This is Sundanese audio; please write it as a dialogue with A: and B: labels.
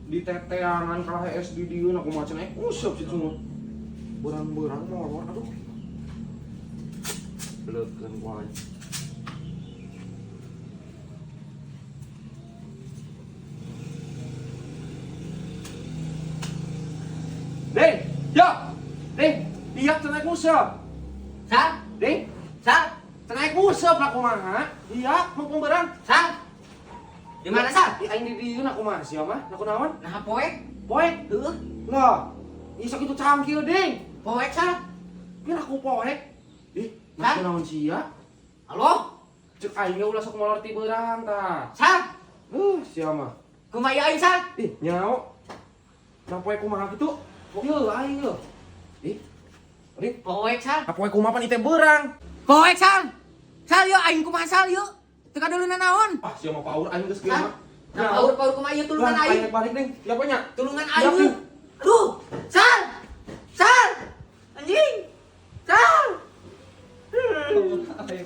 A: Di teteangan kalah SD di dieu aku mah cenah useup situ mah. Beurang-beurang molor aduh. Leukeun ku aing. Ding, ya. Ding, iya cenah nguseup.
B: Sal,
A: Ding,
B: Sal,
A: cenah nguseup lah kumaha? Iya, mumpung beurang.
B: Sal. Di mana Sal?
A: Ih, aing di dieu na kumaha sia mah? Na kunaon?
B: Nah, poek.
A: Poek.
B: Heuh,
A: Lah, ih sakitu cangkil, Ding.
B: Poek Sal.
A: Pira aku poek? Ih,
B: Hah?
A: nah kunaon sia?
B: Halo,
A: Cek aing ge ulah sok molor ti beurang tah.
B: Sal.
A: Sia mah.
B: Kumaha aing Sal?
A: Ih, nyao. Nah poek kumaha kitu? Yeuh, aing yeuh. Ih. Ding,
B: Poek Sal.
A: nah poek kumaha pan ieu teh beurang.
B: Poek Sal. Sal yeuh aing kumaha Sal yeuh? Teu kadeuleuna naon?
A: Ah, sia mah paur aing geus kieu
B: Sal.
A: mah.
B: Nah, paur-paur kumaha ieu tulungan
A: Lah,
B: aing.
A: aing balik, Ding. Ya nya?
B: Tulungan
A: Siap,
B: aing.
A: Ding.
B: Aduh, Sal.